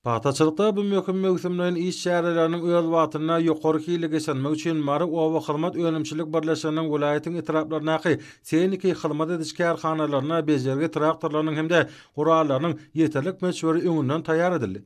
Pagtaçylykda bu möhüm möwsümleýin iş çäreleriniň öz wagtynda ýokary hilli geçirilmegi üçin Mary oba hyzmat önümçilik birleşiginiň welaýatyň etraplaryndaky tehniki hyzmat ediş kärhanalarynda bejergi traktorlarynyň hem-de gurallarynyň ýeterlik möçberi öňünden taýýar edildi.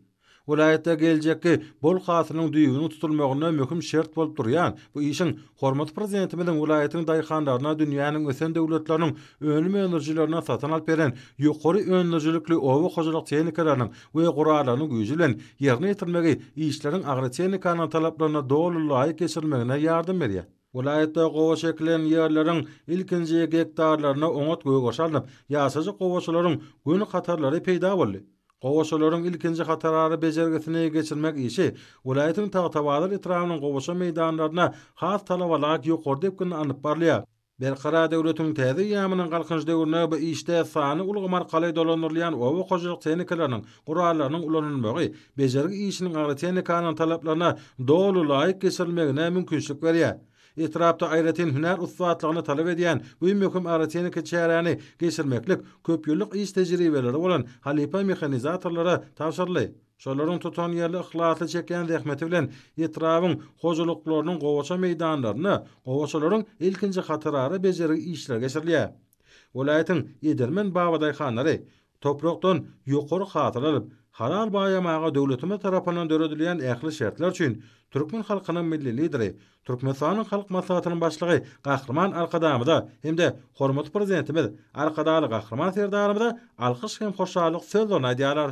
Welaýatda geljekki bol hasylyň düýbüniň tutulmagynda möhüm şert bolup durýan bu işiň hormatly Prezidentimiziň welaýatyň daýhanlaryna dünýäniň ösen döwletleriniň önüm öndürijilerine satyn alyp beren ýokary öndürijilikli oba hojalyk tehnikalarynyň we gurallarynyň güýji bilen ýerine ýetirmegi işleriň agrotehnikanyň talaplaryna doly laýyk geçirilmegine ýardam berýär. Welaýatda gowaça ekilen ýerleriň ilkinji gektarlarynda oňat gögeriş alnyp, ýaşajyk gowaçalaryň göni hatarlary peýda boldy. Gowaçalaryň ilkinji hatarara bejergisini geçirmek işi welaýatyň Tagtabazar etrabynyň gowaça meýdanlarynda has talabalaýyk ýokary depginde alnyp barylýar. Berkarar döwletiň täze eýýamynyň Galkynyş döwründe bu işde sanly ulgam arkaly dolandyrylýan oba hojalyk tehnikalarynyň, gurallarynyň ulanylmagy bejergi işiniň agrotehnikanyň talaplaryna doly laýyk geçirilmegine mümkinçilik berýär. Etrapda aýratyn hünär ussatlygyny talap edýän bu möhüm agrotehniki çäräni geçirmeklik köpýyllyk iş tejribeleri bolan halypa mehanizatorlara tabşyryldy. Şolaryň tutanýerli yhlasly çekýän zähmeti bilen etrabyň hojalyklarynyň gowaça meýdanlarynda gowaçalaryň ilkinji hatarara bejergi işleri geçirilýär. Welaýatyň edermen babadaýhanlary toprakdan ýokary hasyl alyp, halal baýamaga döwletimiz tarapyndan döredilýän ähli şertler üçin türkmen halkynyň Milli Lideri, Türkmenistanyň Halk Maslahatynyň Başlygy Gahryman Arkadagymyza hem-de hormatly Prezidentimiz Arkadagly Gahryman Serdarymyza alkyş hem hoşallyk sözlerini aýdýarlar.